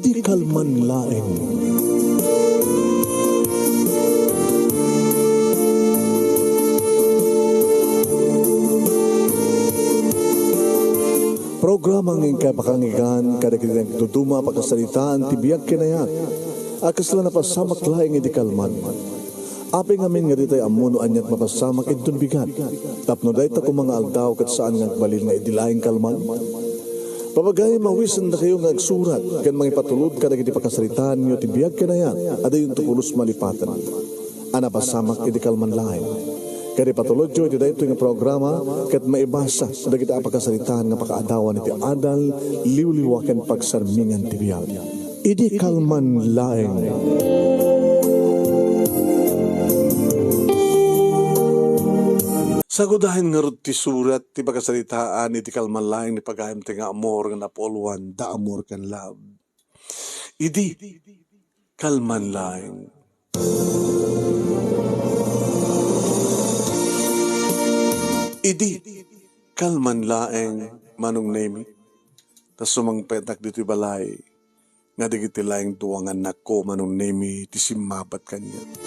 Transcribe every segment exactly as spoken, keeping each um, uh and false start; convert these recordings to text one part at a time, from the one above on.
Idi kalman laeng. Programa nga inkay pakanggan kadagiti nagduduma a pakasaritaan ti biag ken ayat a kasla napasamak laeng idi kalman. Apay ngamin nga ditay ammo no aniat mapasamak inton bigat, tapno dayta koma nga aldaw ket saan nga agbalin nga idi laeng kalman? Papagayam a mawisendakayo nga agsurat ken mangipatulod kadagiti pakasaritaanyo ti biag ken ayat a diyonto pulos malipaten a napasamak idi kalman laeng. Ket ipatulodyo iti daytoy nga programa ket maibasa dagiti a pakasaritaan nga pakaadawan iti adal, liwliwa ken pagsarmingan ti biag. Idi kalman laeng. Sagudayen ngarud ti surat ti pakasaritaan idi kalman laeng ni pagayamtayo nga amor nga napuloan da amor ken love. Idi kalman laeng. Idi kalman laeng, Manong Nemi, ta sumangpetak ditoy balay nga dagiti laeng dua nga annakko, Manong Nemi, ti simmabat kaniak.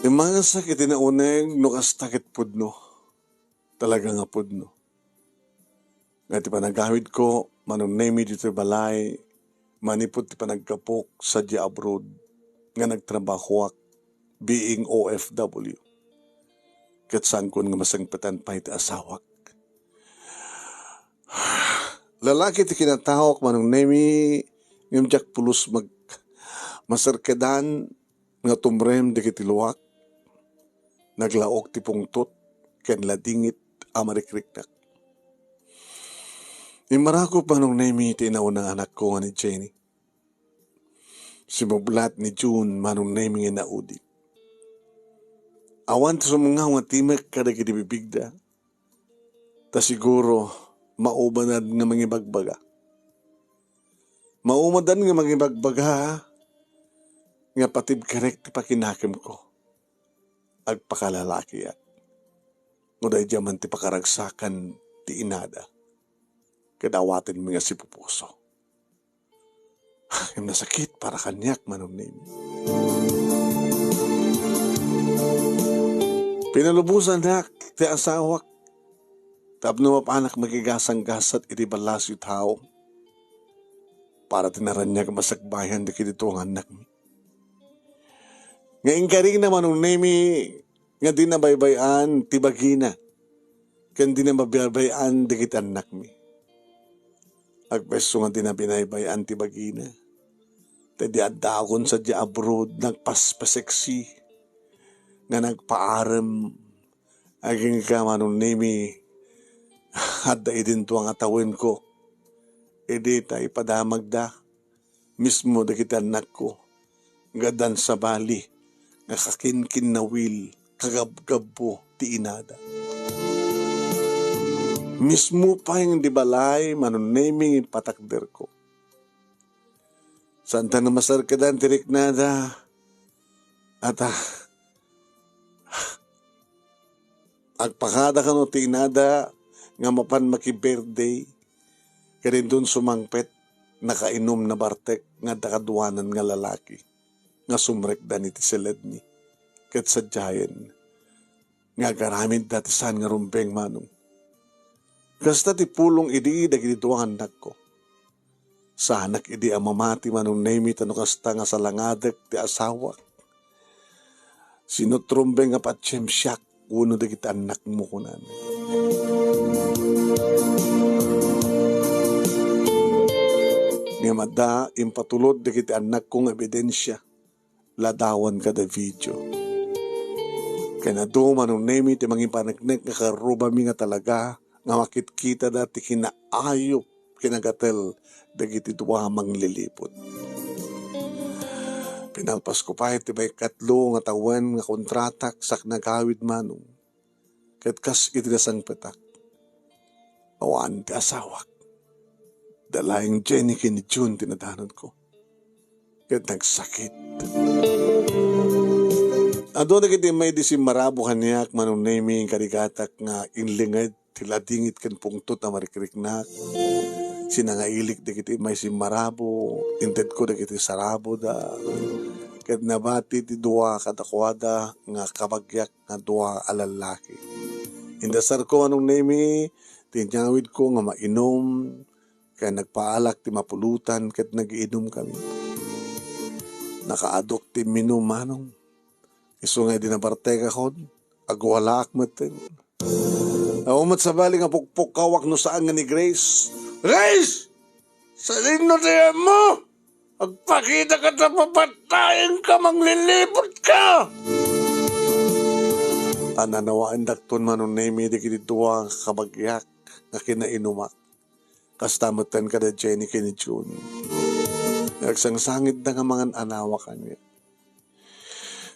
Immasak iti nauneg no kasta ket pudno. Talaga nga pudno. Nga ti panagawidko, Manong Nemi, ditoy balay, manipud ti panagkapok sadiay abroad nga nagtrabahoak being O F W. Ket saankon nga masangpetan pay ti asawak. Lalaki ti kinataok, Manong Nemi, ngem diak pulos mag-, maserkedan nga tumrem dagiti luak. Naglaok ti pungtot ken ladingit a marikriknak. Immarakop, Manong Nemi, ti inauna nga anakko nga ni Jenny. Simublat ni June, Manong Nemi, nga inaudi. Awan ti sumngaw nga timek kadagiti bibigda. Ta siguro, maumadan nga mangibagbaga. Maumadan nga mangibagbaga nga patibkerek ti pakinakemko. Agpakalalakiak. Ngem daydiay man ti pakaragsakan ti inada. Ket awatenmi nga sipupuso. Ngem nasakit para kaniak, Manong Nemi. Pinalubosannak ti asawak tapno mapanak makigasanggasat iti ballasiw tao para ti naraniag a masakbayan dagiti dua nga annakmi. Nga inkarina, Manong Nemi, nga dina baybay-an ti bagina ken dina baybay-an dagiti annakmi. Agpayso nga dina binaybay-an ti bagina. Ta idi addaakon sadiay abroad, nagpaspaseksi nga nagpaarem. Agingga, Manong Nemi, adda idin dua nga tawenko. Idi ta ipadamagda mismo dagiti annakko nga addan sabali nga kakinkinnawil, kagabgabbo ti inada. Mismo pay nga di balay, Manong Nemi, impatakderko. Saanta nga maserkedan ti riknada, ata, agpakada kano ti inada nga mapan maki-birthday, ket inton sumangpet, nakainum, nabartek nga adda kaduanan nga lalaki nga sumrekdan iti seledni, ket sadiayen nga agaramidda ti saan nga rumbeng, Manong. Kasta ti pulong idi dagiti dua nga annakko. Saanak idi a mamati, Manong Nemi, ta no kasta nga salangadek ti asawak, sino ti rumbeng nga patiem, siak wenno dagiti annakmo, kunana. Ngem adda impatulod dagiti annakko nga ebidensia. Ladawan kada video. Ken adu, Manong Nemi, ti mangipaneknek nga karrubami nga talaga nga makitkitada ti kinaayup, kinagatel dagiti dua a mangliliput. Pinalpasko pay ti maikatlo nga tawen nga kontratak saknagawid, Manong. Ket kas iti nasangpetak, awan ti asawak. Dalaing Jenny ken ni June ti nadanonko. Ket nagsakit. Adu dagiti immay idi simmarabo kaniak, Manong Nemi, karigatak nga inlinged ti ladingit ken pungtot a marikriknak. sinangailik dagiti maisimmarabo, intedko dagiti saraboda, ket nabati ti dua kadakuada nga kabagiak nga dua a lallaki. Indasarko, Manong Nemi, ti inyawidko nga mainum, ket nagpaalak ti mapulutan ket nagiinumkami. Nakaaduk ti imminum, Manong. Isu nga idi nabartekakon, agwalaak metten. Awan met sabali nga pukpukkawak no saan nga ni Grace. "Grace! Sadino ti mo? Agpakita ka ta papatayenka, manglilibot ka!" Ananawaendakton, Manong Nemi, dagiti dua nga kabagiak nga kinainumak. Kasta metten kada Jenny ken ni June. Agsangsangitda nga mangan-anawa kaniak.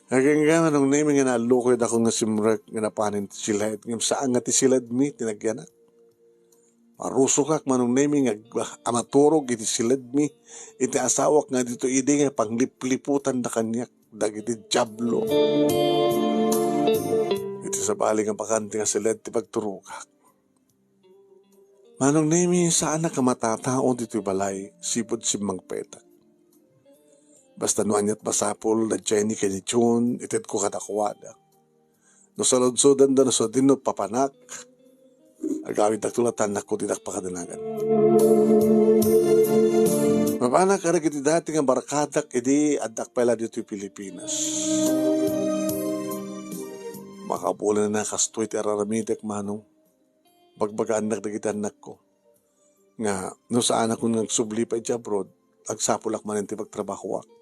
Agingga, Manong Nemi, nga naallukoydakon nga simrek nga napanen ti siled, ngem saan nga ti siledmi ti nagyanak. Marusokak, Manong Nemi, nga ag-, a maturog iti siledmi iti asawak nga ditoy idi nga panglipliputanda kaniak dagiti diablo. Iti sabali nga bakante nga siled ti pagturogak. Manong Nemi, saanak a matatao ditoy balay, sipud simmangpetak. Basta no aniat masapul, da Jenny ken ni June, itedko kadakuada. No saludsodanda no sadino papanak, agawidakto la ta annakko ti dakpakadanagan. Mapanak kadagiti dati nga barkadak idi addak pay la ditoy Pilipinas. Makabulan na kastoy ti araramidek, Manong. Bagbagaannak dagiti annakko nga no saanakon nga agsubli pay iti abroad, agsapulak manen ti pagtrabahoak.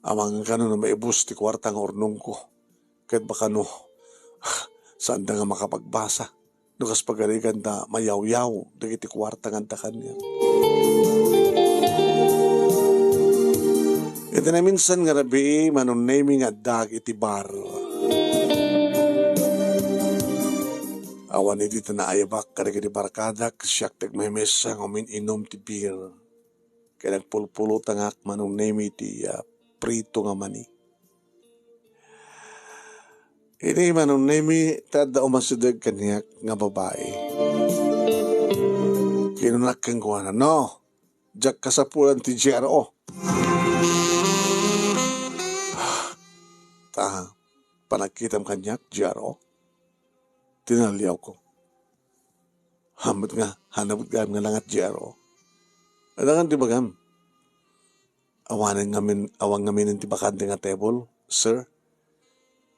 Amangan kano no maibus ti kuarta nga urnongko, ket baka no, saanda nga makapagbasa no kas pagariganda mayawyaw dagiti kuarta nga adda kaniak. Iti naminsan nga rabii, Manong Nemi, nga addaak iti bar. Awan idi ta naayabak kadagiti barkadak, siak ti agmemesa nga umin-inum ti beer. Ket nagpulpulotangak, Manong Nemi, ti, ah, prito nga mani. Idi, Manong Nemi, ti adda umasideg kaniak nga babai. Kinunak kenkuana, "No, diak kasapulan ti G R O." Ta, panagkitam kaniak, G R O? Tinaliawko. Hamet nga, hanap gayam nga nangat G R O. Adda kan ti bagam? Awanen ngamin, awan ngamin ti bakante nga table, sir.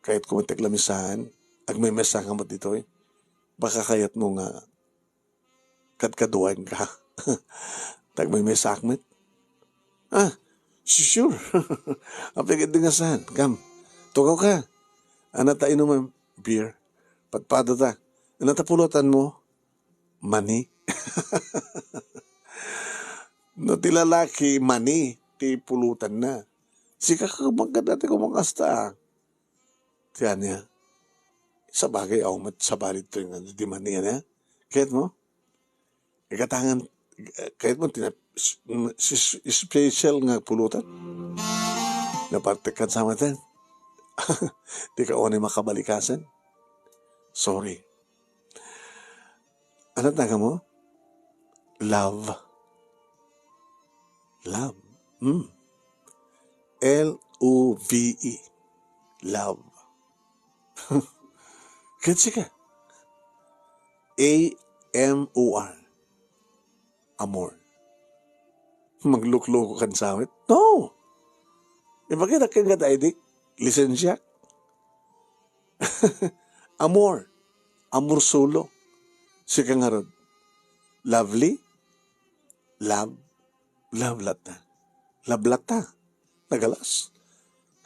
Kayatko met ti aglamisaan. Agmemesa ka met ditoy. Baka kayatmo nga kadkaduaenka. Ta agmemesaak met. Ah, su-, sure. Apay ket di nga saan. Kam, tugaw ka. Ania ta inumem? Beer. Padpada ta. Ania ta pulutanmo? Mani. No ti lalaki, mani ti pulutanna. Sika ka, magkadati ko makasta, ah. Ti ania? Sabagay, awan met sabali ditoy nga di mani, ania? Kayatmo? Ikatangan, kayatmo ti na-, s-, s-, special nga pulutan? Napartek kan sa matan. Di ka unay makabalikasan? Sorry. Ania ti tangmo? Love. Love. Hmm. L O V E. Love. Ket sika? A M O R. Amor. Maglukloko kan sawit? No! Ipakitak ken kada I D. Lisensiak. Amor. Amor solo. Sika ngarud. Lovely? Love? Love latta. Love latta. Nagalas.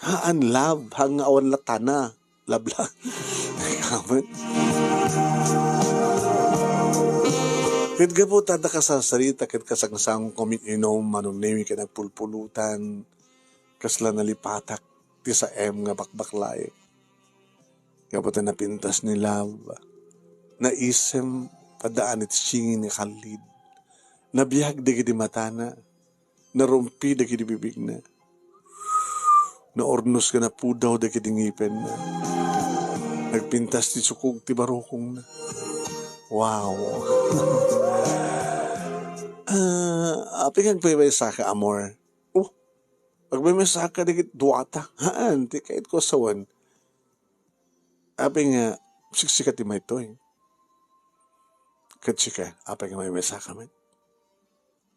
Haan love, haan nga awan latana. Love la. Kamet. Ket gapu ta adda kasarsarita ket kasangsango kami inum, Manong Nemi, ket nagpulpulutan. Kasla nalipatak ti saem nga bakbaklaek. Gapu ta napintas ni Love, naisem, addaan iti singin nga kallid. Nabiag dagiti matana, narumpi dagiti bibigna. Naurnos nga napudaw dagiti ngipenna. Nagpintas ti sukog ti barukongna. Wow! Ah, apay nga agmaymaysaka, amor? Oh, agmaymaysaka dagiti duata. Haan, ti kayatko a sawen. Apay nga siksika ti maytoy. Ket sika, apay nga maymaysaka met?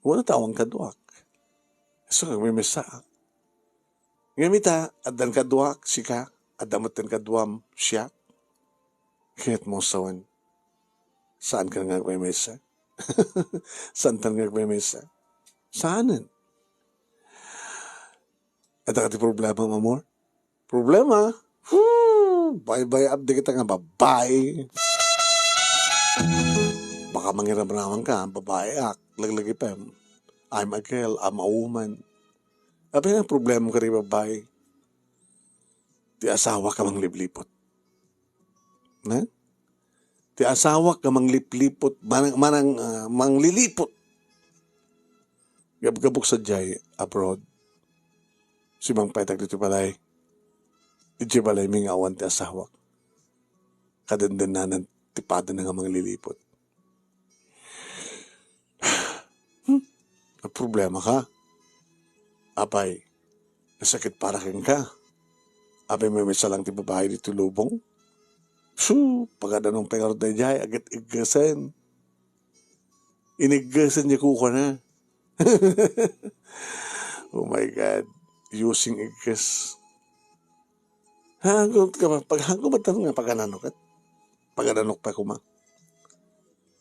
Wen, ta awan kaduak. Isu nga agmaymaysaak. Ngem ita, addan kaduak, sika, adda metten kaduam, siak. Kayatmo a sawen. Saankan nga agmaymaysa? Saantan nga agmaymaysa? Saanen. Adda kadi problemam, amor? Problema? Woo! Baybay-am dagita nga babai. Baka mangiramramanka, babaeak, laglagipem. I'm a girl, I'm a woman. Apay nga problemam kadi babai? Ti asawak a mangliplipot. Ne? Ti asawak a mangliplipot, manang, manang, ah, manglilipot. Gabgabuk sadiay abroad. Simmangpet ditoy balay. Idiay balaymi nga awan ti asawak. Kadendenanan ti padana nga manglilipot. Hmm? Agproblemaka? Apay, nasakit para kenka? Apay, maymaysa lang ti babai ditoy lubong? Su, pagadanong pay ngarud daydiay, agit-iggesen. Iniggesen diay kukua na. Oh my God. Using igges. Hangko ka ba? Pag hangko ba tan nga pagananok ket? Pagananok pay koma.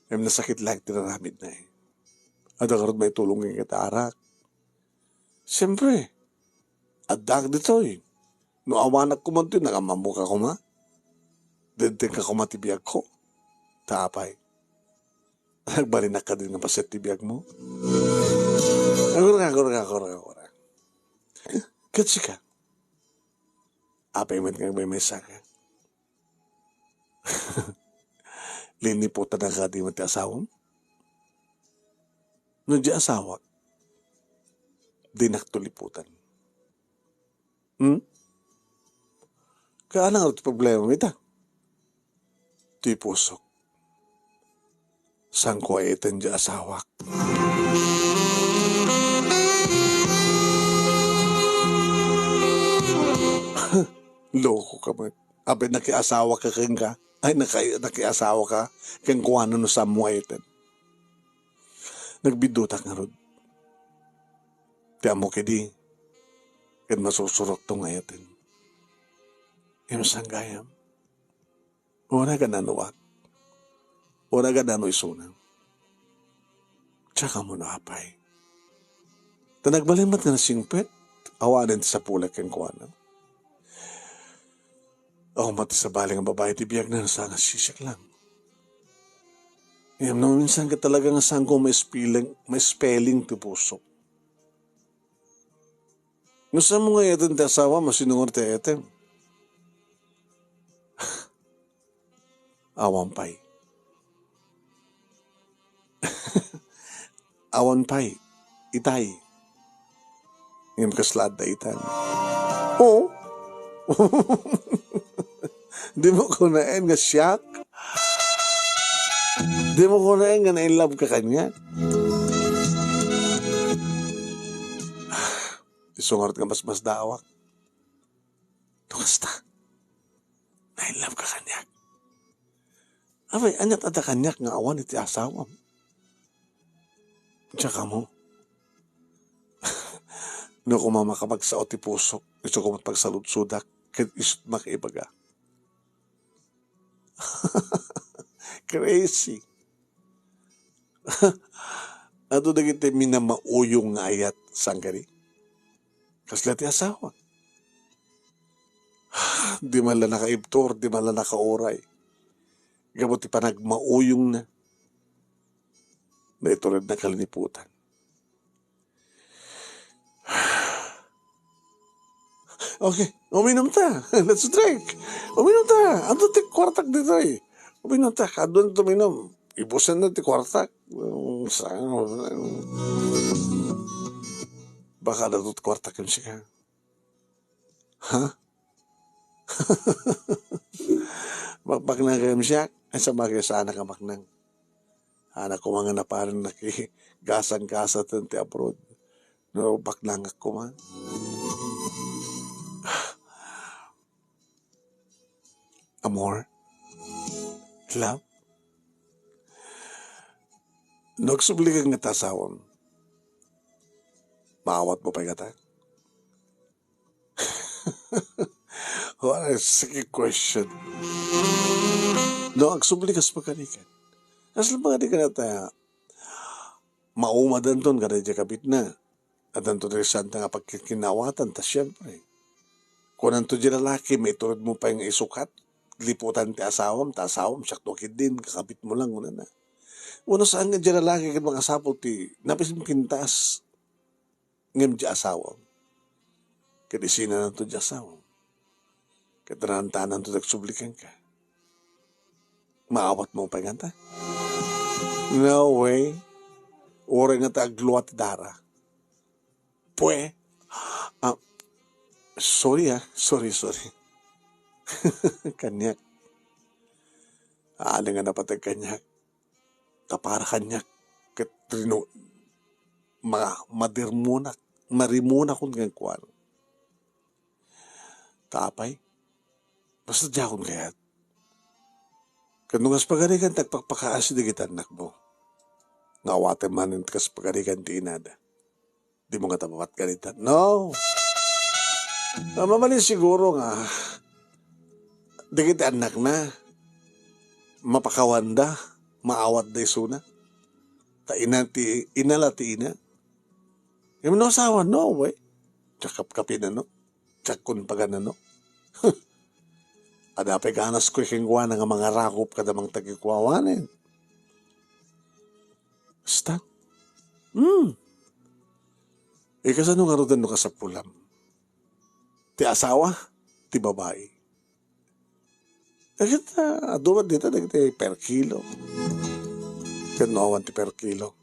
Ngem nasakit laeng ti raramidna, eh. Adda ngarud maitulong kenka ket arak. Siempre, addaak ditoy. No awanak koma ditoy, nangamammoka koma. Dimtengka koma ti biagko. Ta apay? Nagbalinak kadin nga paset ti biagmo? Agura, agura, agura, agura. Ket sika? Apay met nga agmaymaysaka? Liniputan na kadi met ti asawam? No di asawak, dinakto liputan. Hmm? Kaanang ti problemam ita? Ti pusok. Saanko a iten ti asawak. Loko ka met. Apay nakiasawaka kenka? Ay, naki-, nakiasawaka kenkuana no saanmo a iten? Nagbiddutak ngarud. Ti ammok idi, ket masursurokto nga eten. Ngem saan gayam? Ura gayam no at. Ura gayam no isuna. Diak ammo no apay. Ta nagbalin met nga nasingpet, awanen ti sapulek kenkuana. Awan met ti sabali nga babai ti biagna no saan nga siak lang. Ngem no minsan ket talaga nga saanko ma-spelling, ma-spelling ti pusok. No saanmo nga eten ti asawam, no sino nga ti etem? Awan pay. Awan pay. Itay. Ngem kasla adda itan. Oo. Dimo kunaen nga siak? Dimo kunaen nga na-in love ka kaniak? Isu ngarud nga masmasdaawak. No kasta, na-in love ka kaniak. Apay, aniat adda kaniak nga awan iti asawam? Diak ammo. No koma makapagsao ti pusok, isu koma ti pagsaludsodak, ket isu ti makaibaga. Crazy. Adu dagiti minamauyong nga ayat, saan kadi? Kasla ti asawa. Di man la nakaibtur, di man la nakauray. Gapu ti panagmauyongna, naituredna kaliniputan. Okay, uminom ta. Let's drink. Uminom ta. Adu ti kuartak ditoy? Uminom ta. Kaduan tuminom. Ibusen na ti kuartak. Mm, sa-, baka adu ti kuartak ken sika. Ha? Makbaknang kayam siak? Ay, sabagay, saanak a baknang. Anak ko nga naparin nakigasang-gasaten ti abroad. No, baknangak koma. Amor? Love? No agsubli ka nga ta asawam, maawat mo pay ngata? What a sick question. No agsubli kas pagarikan. Kasla pagarikan ta maumadanton kada diay kabitna. Addanto ti saan nga pagkikinawatan, ta siempre. Kunanto diay lalaki, maitured mo pay nga isukat, liputan ti asawam, ta asawam, siak to ketdin, kakabit mo lang, kunana. Wenno saan nga diay lalaki ket makasapul ti napinpintas, ngem diay asawam. Ket isinananto diay asawam. Ket naantananto ti agsubli kenka. Maawat mo pay ngata? No way. Uray ngata aglua ti dara. Pwe. Ah, sorry ah. Sorry, sorry. Kaniak. Aling nga napateg kaniak. Ta para kaniak. Ket rino-, ma-, madirmunak. Marimunak kun kenkuan. Ta apay? Basta diakon kayat. Ket no kas pagarikan ti agpakpakaasi dagiti annakmo, nga awatem manen ti kas pagarikan ti inada. Dimo ngata mapatgaritan. No. Ah, mabalin siguro nga dagiti annakna, mapakawanda, maawatda isuna. Ta ina ti, ina la ti ina. Ngem no asawa, no way. Diak kapkapin, no? Diak kun pagan, no? Adda pay ganas ko kenkuana nga mangarakop kada mangtagikuawanen. Basta. Hmm. Ikasano ngaruden no kasapulam? Ti asawa, ti babai. Ket, ah, adu met dita dagiti per kilo. Ket no awan ti per kilo,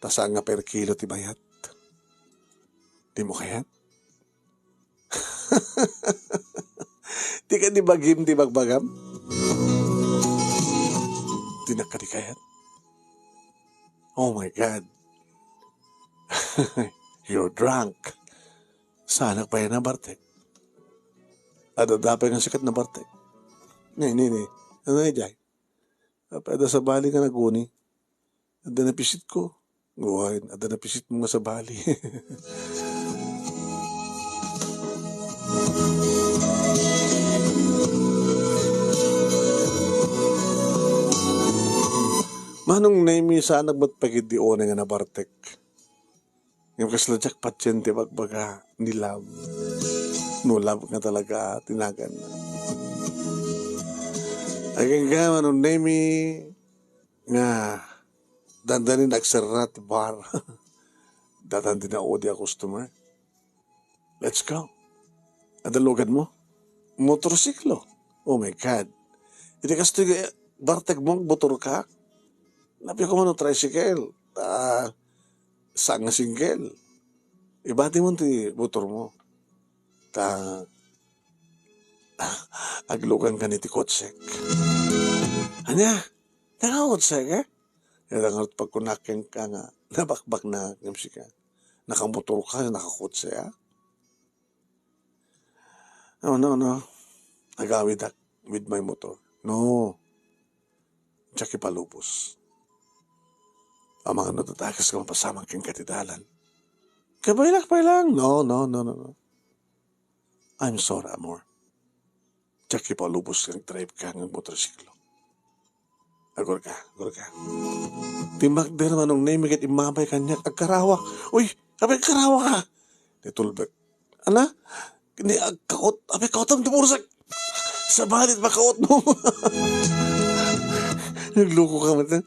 ta saan nga per kilo ti bayat? Dimo kayat? Ti kadi bagim ti bagbagam? Dinak kadi kayat? Oh my God. You're drunk. Saanak pay a nabartek. Adda pay nga sikat nabartek. Ni, ni, ni. Ano idiay? Apay adda sabali nga naguni? Adda napisitko. Wen, adda napisitmo nga sabali. Manong Nemy, saanak met pay ketdi unay nga nabartek. Ngem kasla diak patien ti bagbaga ni love. No love nga talaga ti naganna. Agingga, Manong Nemy, nga dandanin agserra ti bar. Datan ti naudi a customer. Let's go. Adda luganmo? Motorsiklo. Oh my God. Iti kastoy nga bartekmo, agmotorka? Napay koma no tricycle. Ah, saan nga single. Ibatimon ti motormo. Ta, agluganka iti kotsek. Ania? Nakakotsek, eh? Ita ngarud pagkunak kenka nga nabakbaknak ngem sika. Nakamotorka, nakakotse, ah? No, no, no. Agawidak with my motor. No. Diak ipalubos. Amangan no tatakas ka mapasamak kenka ti dalan. Kabaylak pay lang. No, no, no, no, no. I'm sorry, amor. Diak ipalubos nga agdrive ka nga motorsiklo. Agurka, agurka. Timmakder, Manong Nemy, ket immabay kaniak, agkarawak. Uy, apay agkarawak ka? Nitulbek. Ana? Ni agkaot, apay kaotam ti motorsiklo? Sabali ti makaotmo. Nagluko ka met.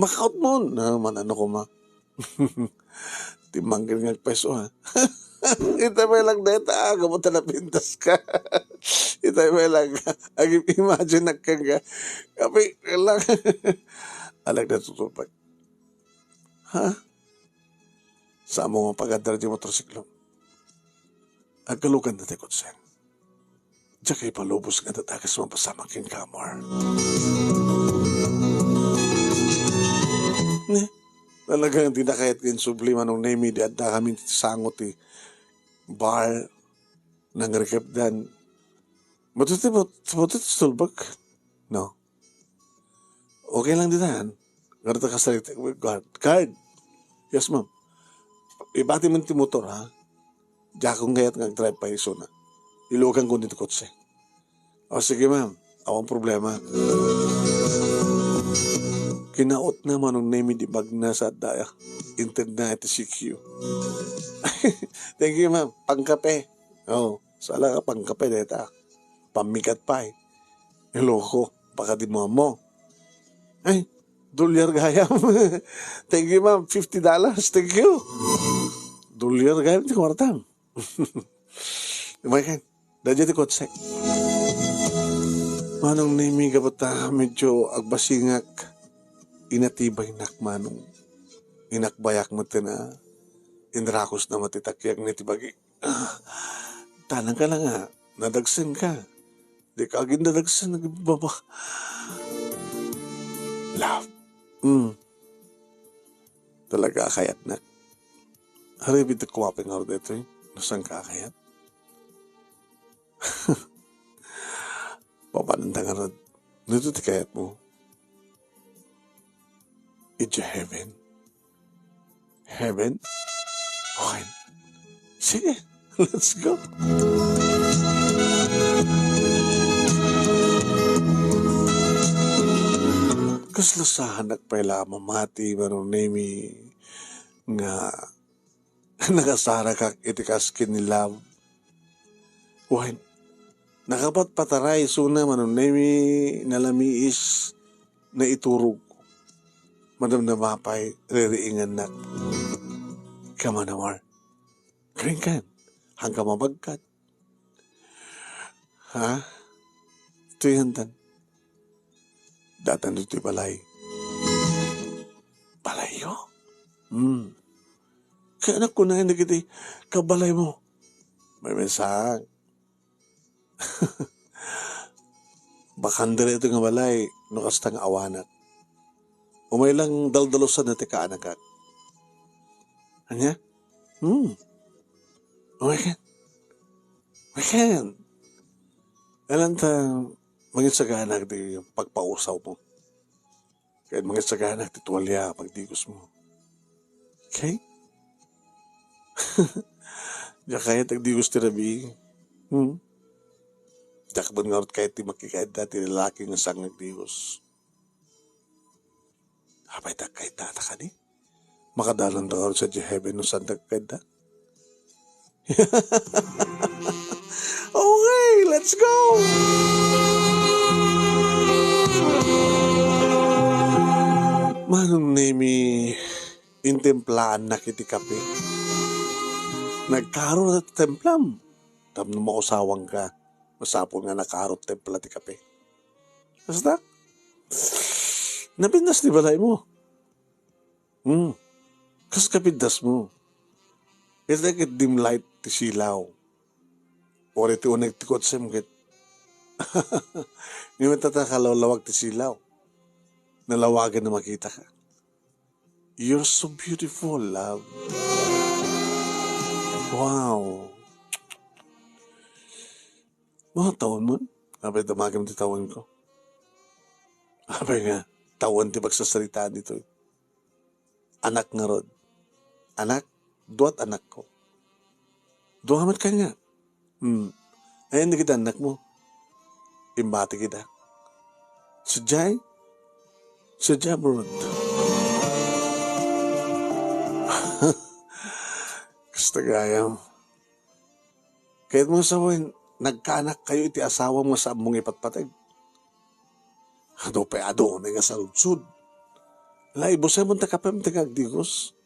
Makaotmo. Na, man, ano ko ma? Timmangkir nga agpeso, ha? Itay pay lang deta, ah, gapu ta napintas ka. Itay pay lang, ag-imagine agkan ka. Kapi lang. Alag na tutupag. Ha? Saan mo mapagadar di motorsiklo? Agkalugan na ti kotsen. Diak ipalubos nga tatakas mapasamak kenka, amor. Talagang di na kayat nga insubli, Manong Nemi, di adda kami ti sango ti bar, nangrekepdan. Matuti, matuti ti tulbek. No? Okay lang ditan. Ngarud ta kasarita, guard. Guard! Yes, ma'am. Ibati man ti motor, ha? Diakon kayat nga agdrive pa isuna. Iluoganko ni ti kotse. O, sige, ma'am. Awan problema. Kinaot na Manong Nemi di bagna sa adda, inted na iti C Q. Thank you, ma'am. Pangkape. Oh, sala ka pangkape deta. Pammigat pay. Hello ko. Baka di mo mo. Ay, dolyar gayam. Thank you, ma'am. Fifty dollars. Thank you. Dolyar gayam ti kuwartam. Umay kan. Dadya ti kotse. Manong Nemi, gapu ta medyo agbasingak, inatibaynak, Manong. Inakbayak met na, inrakos na met ti takiak ni ti bagi. Ah, tanang ka na nga, nadagsen ka. Di ka agin nadagsen, nagbaba. Love. Mm. Talaga, kayatnak. Haribid ti kumapi nga order ito, eh. Nasan ka kayat? Papananda nga rod. Dito ti kayat mo. It's a heaven. Heaven? Okay. Sige. Let's go. Kasla saan ak pay la mamati, Manong Nemi, nga nakasarakak iti kas ken ni Love. Wen, nakapatpataray isuna, Manong Nemi, nalamiis, naiturog. Madamdama pay, ririingannak. Kamanawar. Kring kan, hangka mabagkat. Ha? Tuyantan. Datan ditoy balay. Balayyo? Hmm. Kaya anak ko na dagiti kabalay mo. May mensahe. Bakanda ito nga balay, no kasta nga awanak. Umay lang daldalusan na ti kaanakak. Anya? Hmm. Umay kan. Umay kan. Alam ta, manginsaganak ti pagpausaw mo. Kaya manginsaganak ti tuwalya, pagdigos mo. Okay? Diak kayat agdigos ti rabii. Hmm? Diak man ngarud kayat ti makikaadda ti lalaki nga saan nga agdigos. Apay ta kayat ta kadi? Makadalan ta ngarud sa di heaven no saan ta kayat da? Okay, let's go! Manong Nemi, intimplaannak iti kape. Nagkaro na ti templam. Tapno mausawan ka, masapul nga nakaro ti templa ti kape. Basta, napintas ti balay mo. Hmm. Kas kapintas mo. Ket, ket dim light ti silaw. Uri ti uneg ti kotsem ket. Ngem ita ta kalawlawag ti silaw. Nalawagan na makita ka. You're so beautiful, love. Wow. Mga tawen mo? Apay damagem ti tawen ko. Apay nga, tawen ti pagsasaritaan ditoy. Anak ngarud. Anak, duat anak ko. Dua met kanya. Hmm. Ayan, dagiti anak mo. Imbati kita. Sadiay? Sadiay abroad. Kasta gayam. Kayat mo sawen, nagkaanak kayo iti asawam nga saan mo nga ipatpateg. Adu pay adu, nga saludsod. La, ibusay mo ta kapem ti nga agdigos.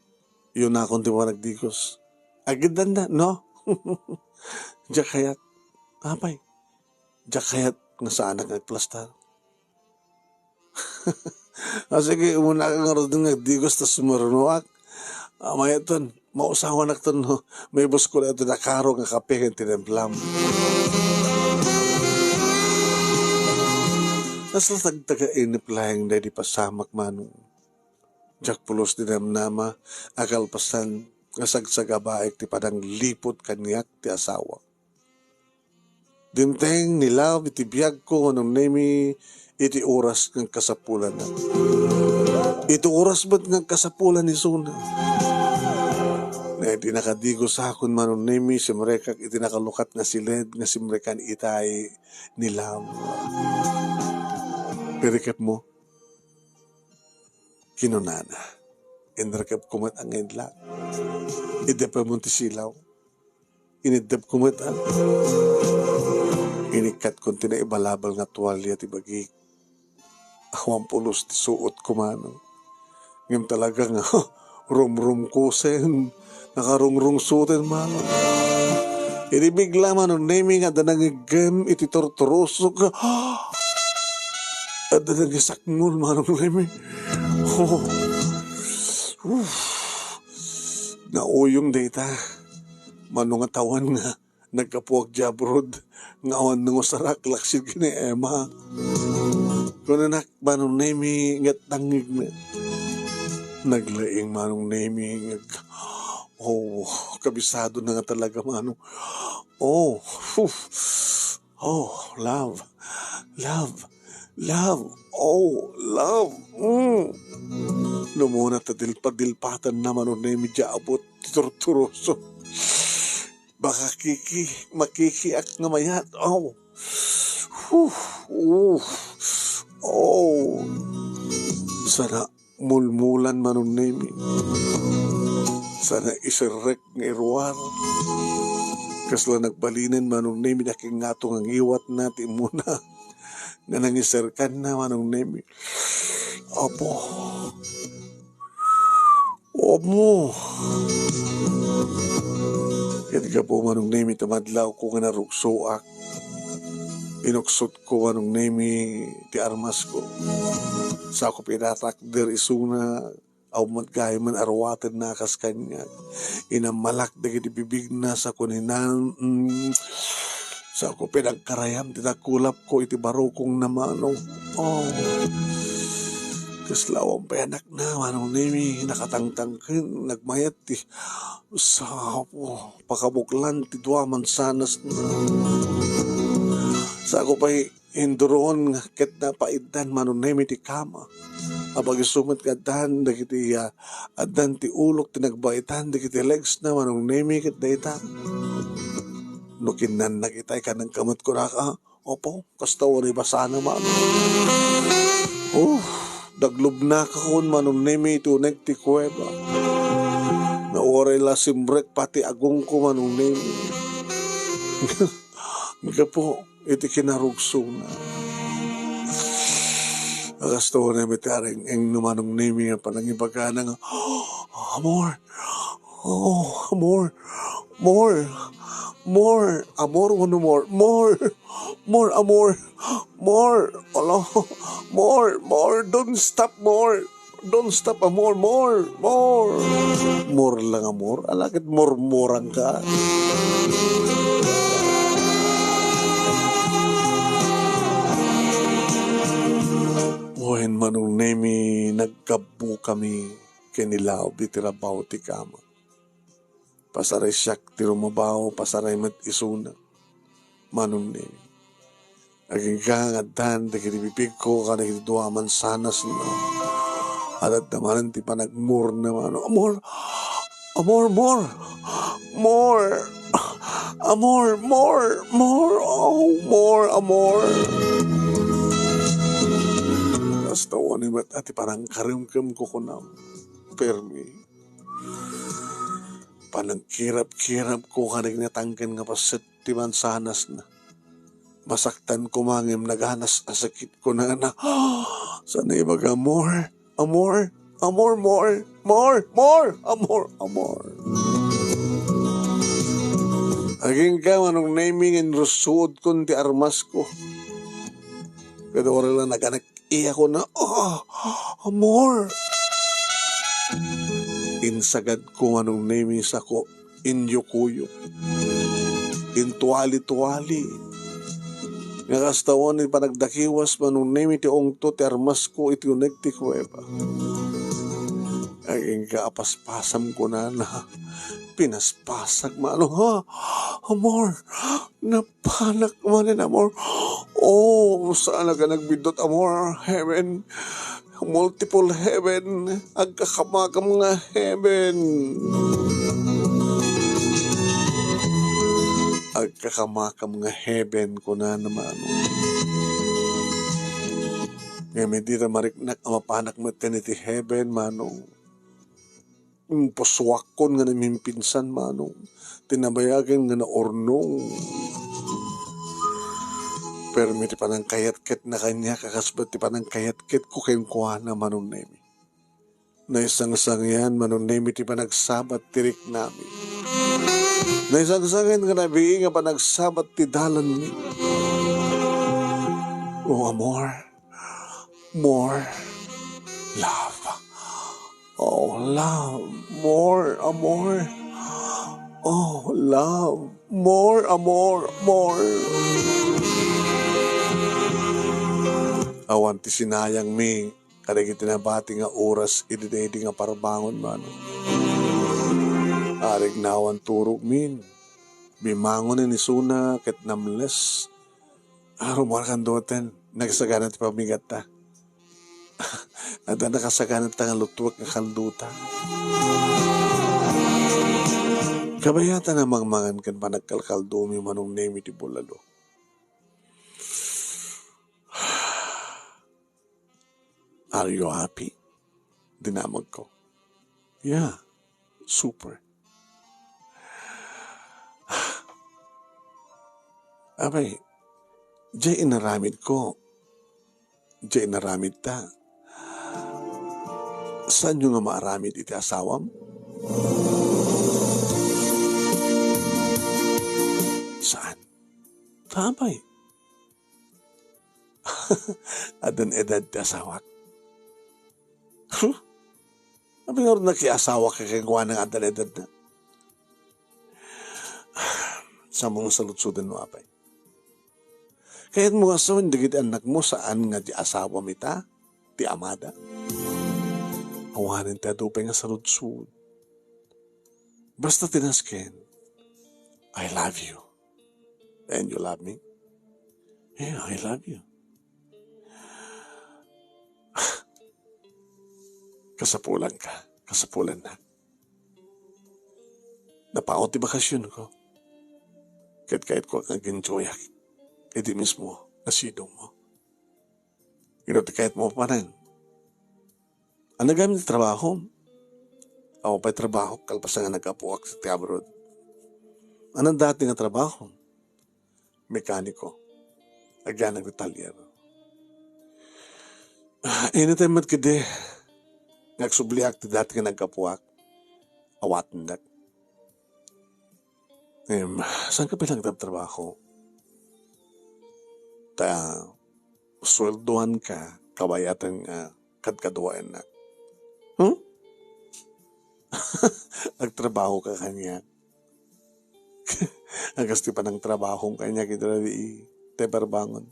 Yun akon ti panagdigos. Agiddan da, no? Diak kayat. Apay? Diak kayat nga saanak nga agplastar. Ah, sige, umuna ka ngarud nga agdigos ta sumurnoak. Ah, mayaton, mausawanak ton, no? May bus ko na ito nakaro nga kape nga tinemplam. Nasa tagtaga inip laeng da di pasamak, Manong. Diak pulos ti namnama a kalpasan nga sagsagabaek ti panangliput kaniak ti asawak. Dimteng ni Love iti biagko, Manong Nemi, iti oras nga kasapulanna. Iti oras met nga kasapulan isuna. Nga idi nakadigusakon, Manong Nemi, simrekak iti nakalukat nga siled nga simrekan itay ni Love. Pirikepmo? Kinunana. Inrekepko met a ngedlak. Iddepemon ti silaw. Iniddepko met a. Inikkatkon ti naibalabal nga tualia ti bagik. Awan pulos ti suotko, Manong. Ngem talaga nga, rumrumkusen. Nakarungrungsoten, Manong. Idi bigla, Manong Nemi, nga adda nangiggem iti turturosok. Adda nangisakngol, Manong Nemi. Oh. Uf. Nauyong dayta. Mano nga tawen nga naggapuak diay abroad nga awan nangusarak laksid ken ni Emma. Kunanak, Manong Nemi, nga tangngegna. Naglaing, Manong Nemi, nga, oh, kabisadona nga talaga, Manong. Oh, uf. Oh, love, love, love, oh, love. Mm. Lumuna ta dilpa-dilpatanna, Manong Nemi, diay abut ti turturoso. Makikiki-, makikiak nga mayat. Oh. Uf, uf. Oh. Sana mulmulan, Manong Nemi. Sana iserrek nga iruar. Kasla nagbalinen, Manong Nemi, nakingato nga ngiwatna ti immuna. Nga nangiserkanna, Manong Nemi. Apo. Apo. Ket gapu, Manong Nemi, ti madlawko nga narugsoak. Inuksotko, Manong Nemi, ti armasko. Sako pinatakder isuna, awan met gayamen a ruatenna a kas kaniak. Inammalak dagiti bibigna, sako ninan-, mm, sako pinagkarayam ti dakulapko iti barukongna, Manong. Oh. Kasla awan pay anakna, Manong Nemi, nakatangtangken, nagmayat ti sapo, pakabuklan ti dua mansanasna. Sako pay induron nga ket napaiddan, Manong Nemi, ti kama. Apag isu met nga addan dagiti, ah, addan ti ulok ti nagbaitan dagiti legsna, Manong Nemi, ket dayta. No kinnannak itay, kanenka met kunaka, Apo, kasta unay basana, Manong. Oh, daglubnakakon, Manong Nemi, iti uneg ti kuweba. Nga uray la simrek pati agongko, Manong Nemi. Gapu iti kinarugsona. Kasta unay met ti areng-eng ni Manong Nemi nga panangibagana nga, "Amor, oh, amor, more, more, amor, one more, more, more, amor, more, olo, more, more, don't stop, more, don't stop, amor, more, more." More lang, amor, ala ket murmurangka. Wen, Manong Nemi, naggabbukami ken ni Love iti rabaw ti kama. Pasaray siak ti rumabaw, pasaray met isuna. Manong Nemi. Agingga nga addan dagiti bibigko kadagiti dua mansanasna. Adda manen ti panagmurna, Manong. Amor, amor, more, more, amor, more, more, oh, more, amor. Kasta unay met ti panangkaremkemko kunam. Permi. Panangkirap-kirapko kadagiti natangken nga paset ti mansanasna. Masaktan koma ngem naganas a sakit, kunana. Sana ibaga, "Amor, amor, amor, more, more, more, amor, amor." Agingga, Manong Nemi, nga inrussuodkon ti armasko. Ket uray la naganak Iya kuna, "Ah, amor." Insagadko, Manong Nemi, sako inyukuyok. Intuali-tuali. Nga kasta unay panagdakiwas, Manong Nemi, ti ungto ti armasko iti uneg ti kuweba. Agingga a paspasam kunana. Pinaspasak, mano, ha? Amor, napanak manen, amor. Oh, saan a nagbiddut, amor. Heaven. Multiple heaven. Agkakamakam nga heaven. Agkakamakam nga heaven, kunana, mano. Ngem dita mariknak a mapanak met ken iti heaven, mano. Impusuakkon nga namimpinsan, mano. Tinabayagen nga naurnong. Permi ti panangkayatketna kaniak a kasba ti panangkayatketko kenkuana, Manong Nemi. Naisangsangian, Manong Nemi, ti panagsabat ti riknami. Naisangsangian nga nabii nga panagsabat ti dalanmi. Oh, amor. More love. Oh, love. More, amor. Oh, love. More, amor. More. Awan ti sinayangmi kadagiti nabati nga oras idi daydi nga parbangon, mano. Arignawan turogmin. Bimangonen isuna ket namles. Aruman kanduaten, nagsagana ti pamigatta. Adda nakasaganata nga lutuek nga kaldota. Kabayatan a mangmangan ken panagkalkaldomi, Manong Nemi ti bulalo. Are you happy? Dinamagko. Yeah, super. Apay, diay inaramidko, diay inaramidta. Saanyo nga maaramid iti asawam? Saan? Apay, addan edad ti asawak. Huh? Apay ngarud nakiasawak kenkuana nga addan edadna? Saanmo nga saludsoden no apay? Kayatmo nga sawen dagiti annakmo saan nga ti asawam ita ti amada? Awanen ti adu pay nga saludsod. Basta ti nasken, I love you. And you love me? Yeah, I love you. Kasapulanka, kasapulannak. Napaut ti bakasionko. Ket kayatko nga agenjoyak idi mismo nga sidongmo. Ngem ti kayatmo manen, ania gayam ti trabahom? Awan pay trabahok kalpasan nga naggapuak ti abroad. Ania dati nga trabahom? Mekaniko. Agyanak ti talyer. Ah, anytime met ketdi nga agsubliak ti dati nga naggapuak, awatendak. Em, saanka pay la agtrabtrabaho? Ta sueldoanka, kabayatan nga kadkaduaennak. Hmm? Agtrabahoka kaniak. Agas ti panangtrabahom kaniak iti rabii ti parbangon.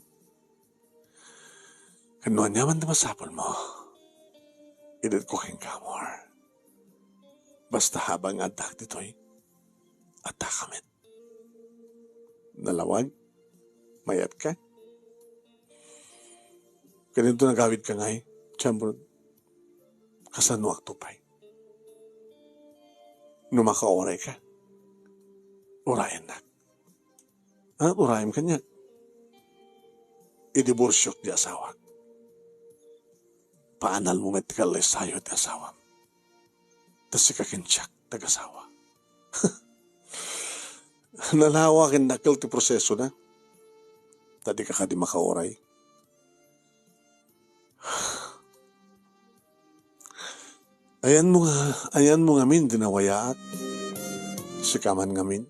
Ken no ania man ti masapulmo, idetko kenka, amor. Basta habang addak ditoy, addaka met. Nalawag? Mayat ka? Ken inton agawidka ngay, siyempre, kasanoakto pay? No makaurayka, urayennak. Ania ti urayem kaniak? Idiborsiok ti asawak. Paanalmo met ti kallaysayo ti asawam. Ta sika ken siak ti agasawa. Nalawa ken dakkel ti prosesona. Ta dika kadi makauray. Ayanmo nga, ayanmo ngamin ti nawayaak. Sika man ngamin.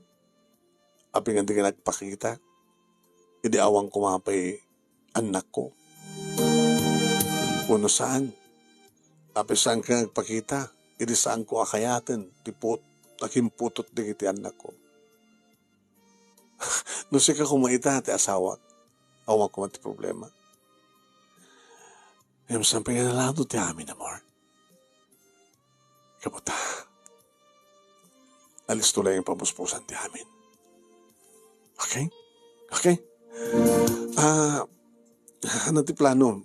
Apay nga dika nagpakita? Idi awan koma pay annakko. Wenno saan? Apay saanka nga agpakita? Idi saanko a kayaten ti put-, a kimputot dagiti annakko. No sika koma ita ti asawak, awan koma ti problema. Ngem saan pay nga nalado ti amin, amor? Kaputa. Alisto laeng pamuspusan ti amin. Okay? Okay? Ah, ano ti plano?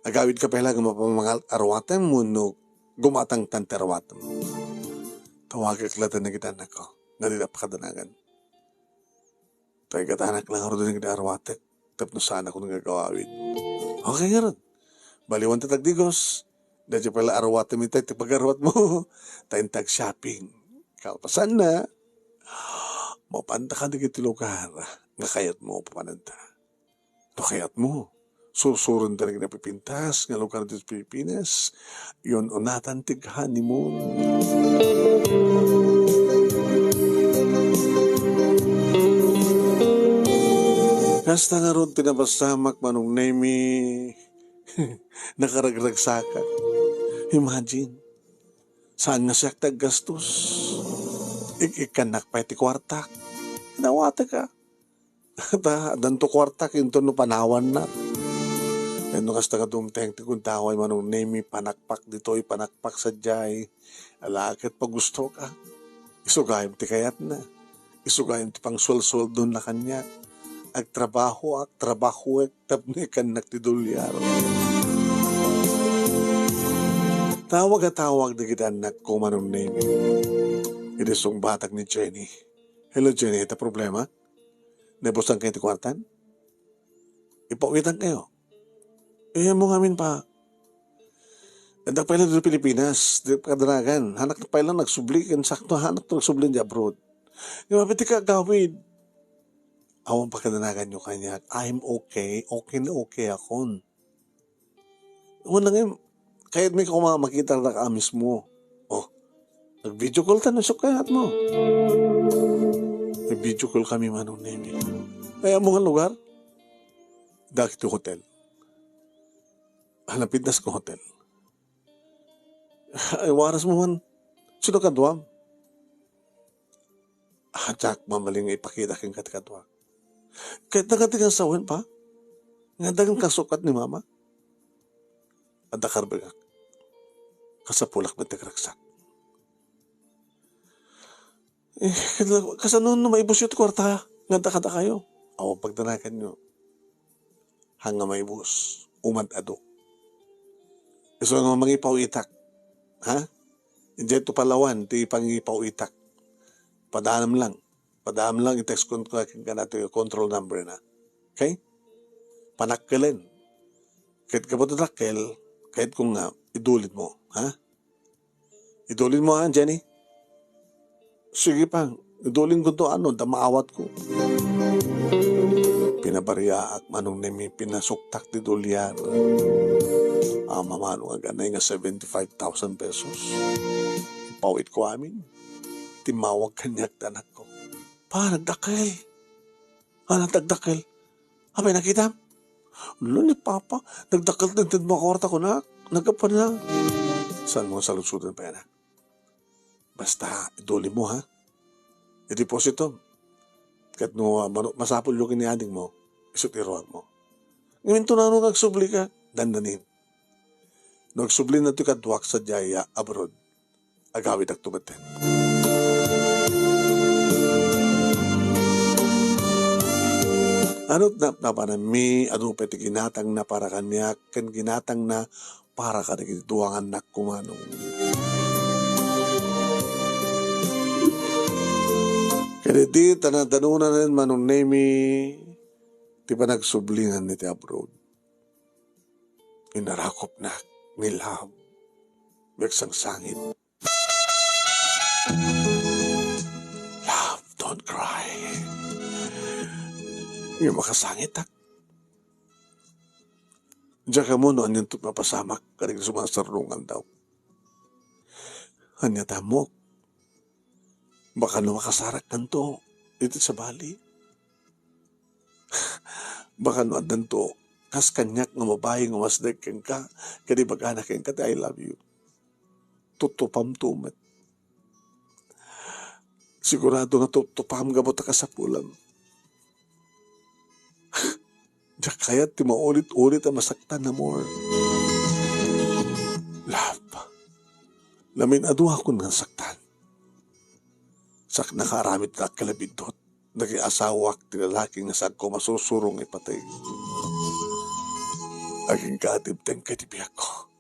Agawid ka pay la nga mapamangal aruatem wenno gumatangtan ti aruatem? Tawagek latta dagiti annakko nga dida pakadanagan. Tay gatanak lang ngarud dagiti aruatek tapno saan a kun nga agawid. Okay ngarud. Baliwan ti tagdigos. Daydiay pay la aruatem itay ti pagaruatmo. Ta inta ag-shopping. Kalpasanna, mapanda kadagiti lugar nga kayatmo papananta. No kayatmo, sursuron ta dagiti napipintas nga lugar ti Pilipinas, yun unatan ti honeymoon. Kasta ngarud ti napasamak, Manong Nemy, nakaragragsakak. Imagine, saan nga siak ti aggastos. Ik-ikkannak pay ti kuartak. Inawatek a. Ta, addanto kuartak inton no panawannak. Ket no kasta nga dumteng ti gundaway, Manong Nemy, panakpak ditoy, panakpak sadiay. Ala ket pagustok a. Isugayam ti kayatna. Isugayam ti pangsuelsueldonna kaniak. Agtrabahoak, trabahoek, tapno ikkannak ti dolyar. Tawag a tawag dagiti annakko, Manong Nemy. Idi sungbatak ni Jenny. Hello, Jenny, ita problema? Naibusan kayo ti kuartan? Ipawitan kayo. Eh, mo ngamin pa. Adda pay lang dito Pilipinas, di kadanagan. Hanak pay lang nagsubli, ken sakto hanak to nagsubli di abroad. Nga mapiti ka agawid. Awan pa kadanagan nyo kanya. I'm okay. Okay na okay akon. Wala nga, kayat mi kuma makita na ka mismo. Oh, nag-video call ta no, so kayat mo. Nag-video call kami, Manong Nemy. Kaya mo nga lugar? Dagiti hotel. Hanapit nas ko hotel. Ay, waras mo man. Sino ka duam? Ah, Jack, mamaling nga ipakita ken kadkadua. Ket nagati nga sawen pa? Nga dagan kasukat ni mama? Adda karbegak. Kasapulak met ti agragsak. Eh, kasano no maibusyo ti kuarta nga adda kadakayo? Awan pagdanaganyo. Haan nga maibus, umad-adu. Isu nga mangipaw-itak. Ha? Diay to Palawan ti pangipaw-itak. Padam lang. Padam lang, i-text ko kenka ti control number na. Okay? Panakkelen. Ket gapu ta dakkel, kayat ko nga, idulid mo. Ha? Idulin mo, ha, Jenny? Sige pa, idulin ko to, ano, da maawat ko. Pinabariaak, Manong Nemy, pinasuktak ti dolyar. Ama, Manong, aganay nga seventy-five thousand pesos. Ipawit ko amin. Timmawag kaniak ti anakko. Pa, nagdakkel. Ano, nagdakkel? Apay, nakitam? Lo ni Papa, nagdakkel ti, ti, mga kwarta ko na. Nagapan na. Saan mo saludsuden pa yan, ha? Basta, iduli mo, ha? I-deposit to. Ket no, ah, mano-, masapul yo ken ni ading mo, isut iruar mo. Ngamin to nano nga agsubli ka, dandanin. No agsubli na to kaduak sadiay, ah, abroad, agawidakto metten. Ano ti napnapananmi, adu pay ti ginatangna para kaniak, ken ginatangna para kadagiti dua nga annakko, Manong. Ket idi ta nadanonan, Manong Nemy, ti panagsublinan iti abroad, inarakupnak ni Love. Agsangsangit. Love, don't cry. Nga makasangitak. Diak ammo no anian to mapasamak kadagiti sumarsarrungan daw. Ania ti ammok? Baka no makasarakkanto iti sabali. Baka no addanto kas kaniak nga babai nga umasdek kenka, ket ibagana kenka ti "I love you." Tuttupamto met. Sigurado nga tuttupam gapu ta kasapulam. Diak kayat ti maulit-ulit a masaktan, amor. Love. Namin-aduakon nga nasaktan. Saknaka aramid ta agkalabiddut. Dagiti asawak ti lalaki nga sagko masursuro nga ipateg. Agingga a dimtengka iti biagko.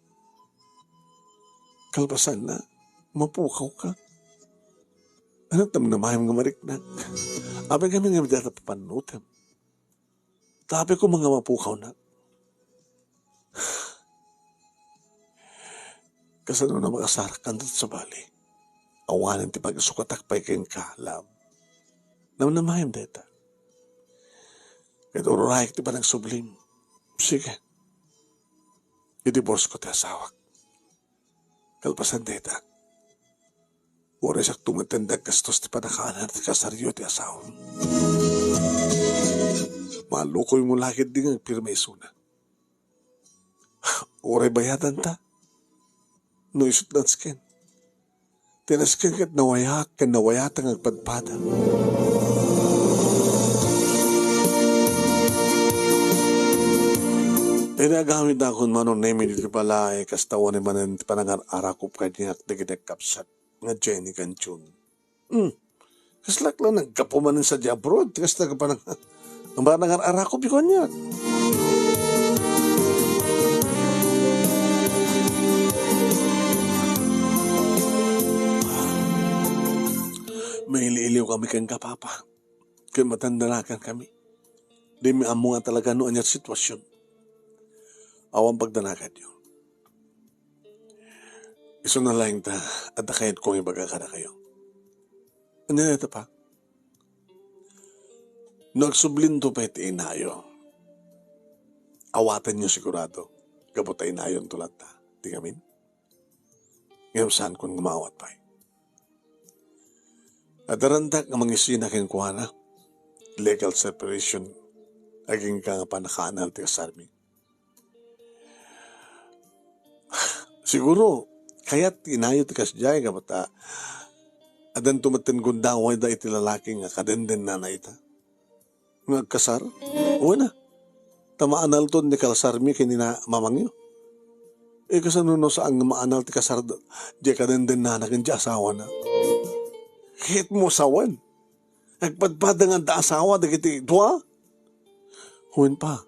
Kalpasanna, mapukawka. Ania ti namnamaem nga mariknak? Apay ngamin nga dayta papannutem? Apay koma nga mapukawnak? Kasano na makasarak kanta, sabali? Awanen ti pagisukatak pay kenka, love. Namnamaem dayta. Ket urayek ti panagsublim. Sige. I-divorce ko ti asawak. Kalpasan dayta, uray sakto met ti aggastos ti pannakaanal ti kasaryo ti asawam. Malukoymo la ketdi nga agpirma isuna. Uray bayadanta no isu ti nasken. Ti nasken ket nawayak ken nawayatak nga agpadpada. Idi agawidakon, Mano Nemi, ditoy balay, kasta wen manen ti panangar-arakop kaniak dagiti agkabsat nga Jenny ken June. Hmm. Kaslak la naggapu manen sadiay abroad, kasta panang-, ang panangar-arakop kaniak. Maili-iliwkami kenka, Papa. Ket madandanakan kami. Dimi ammo nga talaga no ania ti sitwasion. Awan pagdanakanyo. Isuna laeng ta, adda kayatko nga ibaga kadakayo. Ania dayta, Pa? No agsublinto pay ti inayo, awatenyo sigurado, gapu ta inayonto latta ti ngamin. Ngem saankon nga maawat pay. Adarandak nga mangisina kenkuana, legal separation, agingga nga pannakaanal ti kasarmi. Siguro, kayat ti inayo ti kasdiay, gapu ta addanto metten gundawayda iti lalaki nga kadendennana ita nga agkasar? Wen a, ta maanalton ti kasarmi ken ni mamangyo. E, kasano no saan nga maanal ti kasar da-, diay kadendennana ken diay asawana? Ket mo sawen, agpadpada nga adda asawa dagiti dua? Wen, Pa.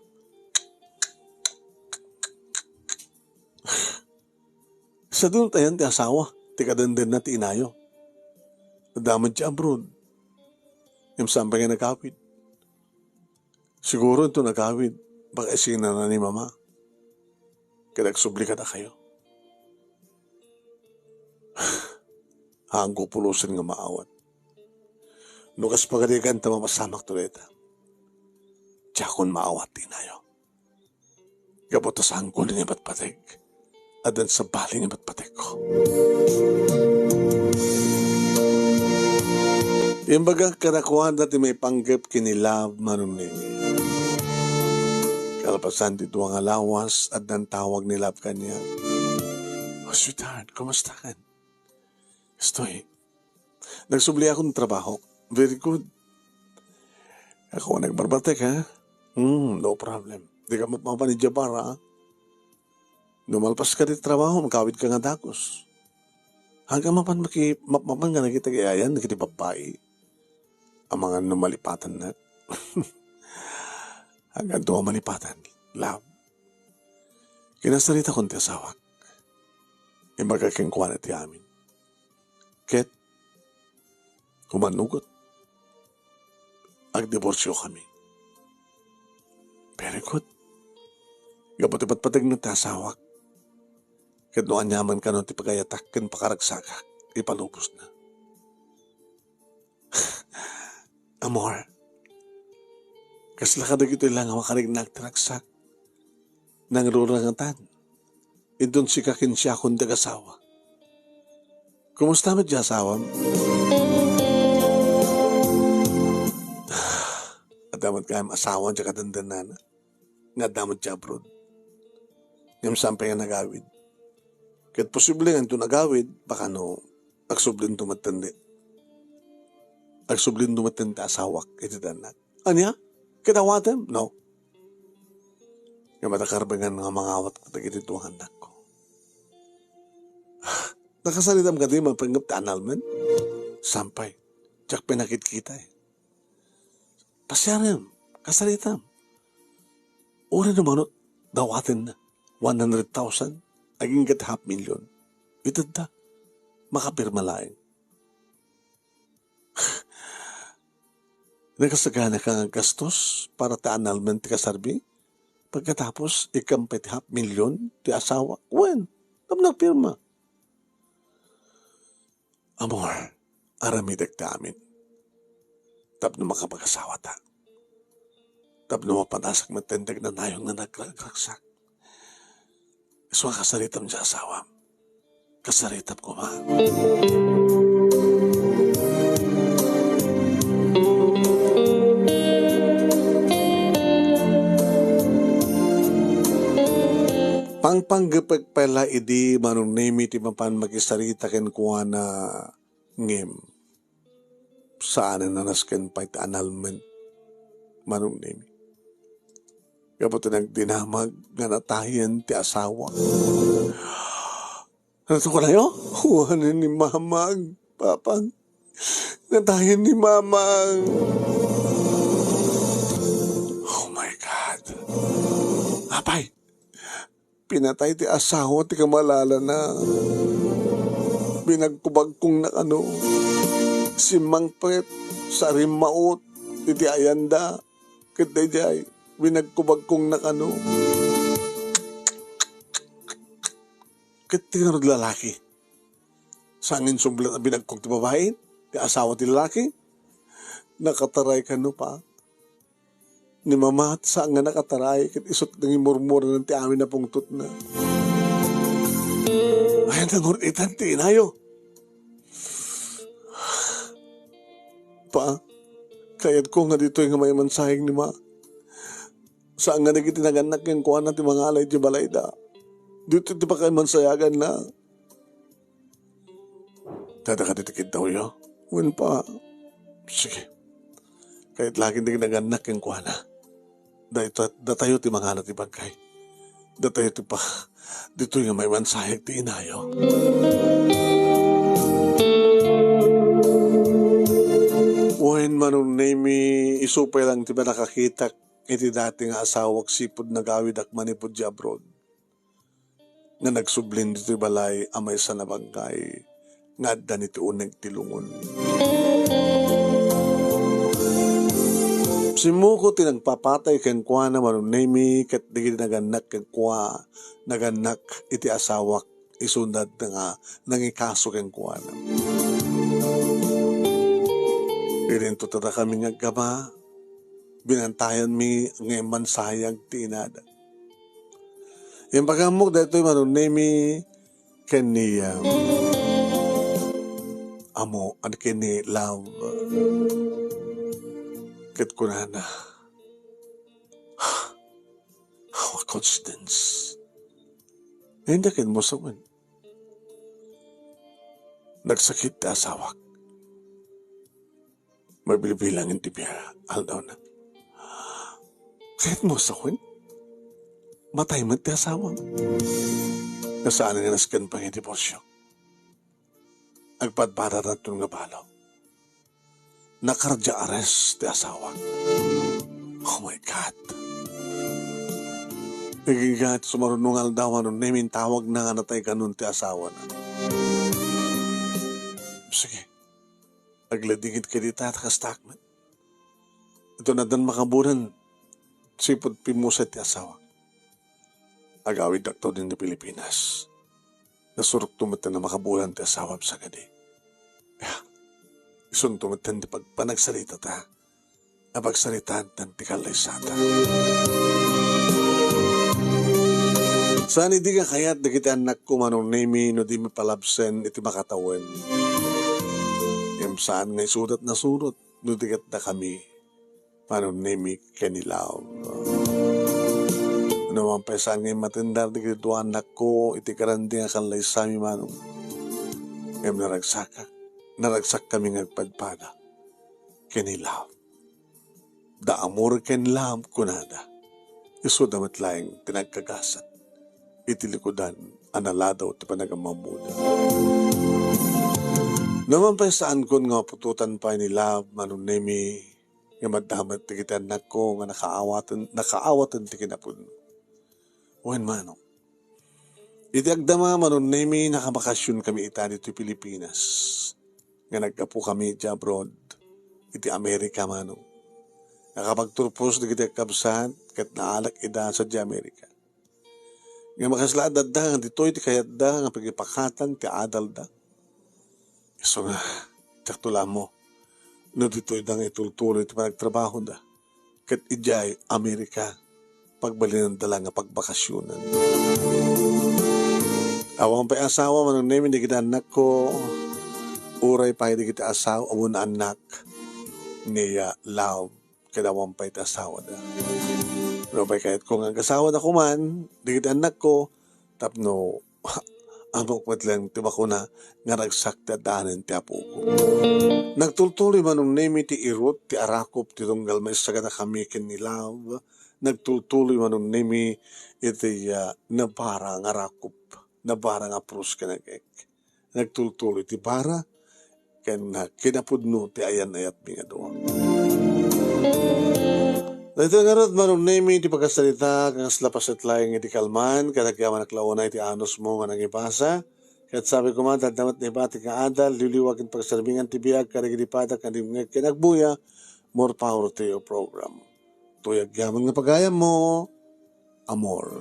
Sadino ti ayan ti asawa ti kadendenna ti inayo? Adda met diay abroad. Ngem saan pay nga nagawid. Siguro inton nagawid, pakaisina na ni Mama. Ket agsubli kadakayo. Haanko pulosen nga maawat. No kas pagarigan ta mapasamakto dayta, diakon maawat ti inayo. Gapu ta saankon nga ipatpateg. Addan sabali nga ipatpategko. Imbagak kadakuada ti maipanggep ken ni Love, Mano Nemi. Kalpasan ti dua nga lawas, addan tawag ni Love kaniak. "Oh, sweetheart, kumusta ka?" "Estoy, nagsubliakon ti trabahok." "Very good." "Ako nagbarbartek, ha?" "Hmm, no problem. Dika mapmapan idiay bar, ha? No malpaska ti trabaho, makawidka nga dagus. Haanka mapan maki-, mapmapan nga nakita ti ayan dagiti babbai. Amangan no malipatannak." Haanka adu a malipatan, Love. Kinasaritakon ti asawak. Imbagak kenkuana ti amin. Ket, humannugot, agdiborsiokami. Very good. Gapu ti patpategna ti asawak. Ket no aniaman kano ti pagayatak ken pakaragsakak, ipalubosna. Amor, kasla kadagitoy la nga makarigna ti ragsak. Nangrurangatan. Inton sika ken siakon ti agasawa. Kumusta met ti asawam? Adda met gayam asawa ti kadendennana nga adda met ti abroad. Ngem saan pay nga nagawid. Ket posible nga inton agawid, baka no, agsublinto metten di. Agsublinto metten ti asawak iti dannak. Ania? Ket awatem? No. Ngem adda karbengan nga mangawat kadagiti dua nga annakko. Nakasaritam kadi maipanggep ti annulment? Saan pay, diak pay nakitkita eh. Pasiarem, kasaritam. Uray no mano, dawatenna. One hundred thousand, agingga ti half million. Itedda, makapirma laeng. Nakasaganaka nga aggastos para ti annulment ti kasarbi? Pagkatapos, ikkam pay ti half million ti asawa? Wen, tapno agpirma. Amor, aramidek ti amin. Tapno makapag-asawata. Tapno mapanasak met ti agnanayon nga nagragragsak. Isu a kasaritam ti asawam. Kasaritam koma. Pangpanggepek pay la idi Manong Nemi ti mapan makisarita kenkuana, ngem saanen a nasken pay ti annulment, Manong Nemi. Gapu ti nagdinamag nga natayen ti asawa. Ano to kunayo? Kuanen ni Mamang, Papang. Natayen ni Mamang. Oh my God. Apay, pinatay ti asawa ti kamalalana. Binagkubagkongna kano. Simmangpet, sarimmaot, iti ayanda. Ket daydiay, binagkubagkongna kano. Ket ti ngarud lalaki, saan nga insubli a binagkog ti babai, ti asawa ti lalaki, nakataray kano pa. Ni Mama, saan nga nakataray, ket isut' nangimurmuranen ti amin a pungtotna. Ayan nga ngur-itan ti inayo. Pa, kayatko nga ditoy nga maimansayeg ni Ma. Saan nga dagiti nagannak kenkuana ti mangala iti balayda. Ditoy ti pakaimansayaganna. Dada kadi ti kiddawyo? Wen pa. Sige. Kayat laeng dagiti nagannak kenkuana. Dayta-, datayo ti mangala ti bangkay. Datayo ti pa-, ditoy nga maimansayeg ti inayo. Wen, Manong Nemi, isu pay lang ti panakakitak iti dati nga asawak sipud nagawidak manipud di abroad. Nga nagsublin ditoy balay a maysa a bangkay nga adda iti uneg ti lungon. Simmuko ti nagpapatay kenkuana, Manong Nemi, ket dagiti nagannak kenkua, nagannak iti asawak, isu da nga nangikaso kenkuana. Idinto dakami nga agkama, binantayanmi nga immansayag ti inada. Impagammok daytoy, Manong Nemi, ken ni, ah, amo, ano, ken ni Love. Ket kunana, "What coincidence." Ngayon, da ken mo sa man. Nagsakit ti asawak. Mabilbilang ti bia-, aldawna. Kayat mo sa kuen? Matay met ti asawam. Nga saan nga nasken pay nga diborsio. Agpadpada taton nga balo. Nakardia arrest ti asawa. Oh my God. Igingga ti sumaruno nga aldaw, Manong Nemi, intawagna nga natay kanon ti asawana. Sige. Agladingit kadi ta, kasta met. Ito na dan makaburan, sipud pimmusay ti asawa. Agawidakto din di Pilipinas. Nasurokto met na makaburan ti asawa sa kadi. Ya, isunto met ti pag-, panagsarita ta. Napagsaritaan ti kallaysata. Saan idi nga kayat dagiti annakko, Manong Nemi, no di mapalabsen iti makatawen. Ngem saan nga isudat nasurot no di ket dakami, Manong Nemi, ken ni Love. No man pay saan nga immatendar dagiti dua annakko iti grande nga kallaysami, Manong. Ngem naragsak, naragsakkami nga agpadpada ken ni Love. Da amor ken Love, kunada. Isuda met laeng ti nagkagasat iti likudan a naladaw ti panagamammuna. Naman pay, saanko nga maputotan pay ni Love, Manong Nemi, nga maddamet dagiti annakko nga nakaawaten, nakaawaten ti kinapudno. Wen manong. Iti agdama, Manong Nemi, nakabakasyon kami ita ditoy Pilipinas. Nga naggapu kami iti abroad, iti Amerika, manong. Nakapagturpos dagiti agkabsat, ket naalak ida sadiay Amerika. Nga makasla adda nga ditoy ti kayatda nga pagipakatan ti adalda. Isu nga, diakto la ammo no ditoyda nga itultuloy ti panagtrabahoda. Ket idiay Amerika, pagbalinanda la nga pagbakasyonan. Awan pay asawa, Manong Nemi, dagiti annakko, uray pay dagiti asawa, awan annak ni, ah, Love, ket awan pay ti asawada. No pay kayatko nga agasawada koman, dagiti annakko, tapno ammok met laeng ti bakuna nga ragsak ti addaanen ti apoko. Nagtultuloy, Manong Nemi, ti irut ti arakop ti tunggal maissaganakami ken ni Love. Nagtultuloy, Manong Nemi, iti, ah, nabara nga arakop, nabara nga apros ken agek. Nagtultuloy ti bara ken, ah, kinapudno ti ayan-ayatmi nga dua. Daytoy ngarud, Manong Nemi, ti pagkasarita, kasla paset laeng iti kalman, ket agyamanak la unay ti anusmo nga nangibasa. Ket sabi koma, adda met naibatik nga adal, liwliwa ken pagserbian ti biag kadagiti padak nga dimngeg ken agbuya, more power to your program. Toy agyaman nga pagayammo, Amor.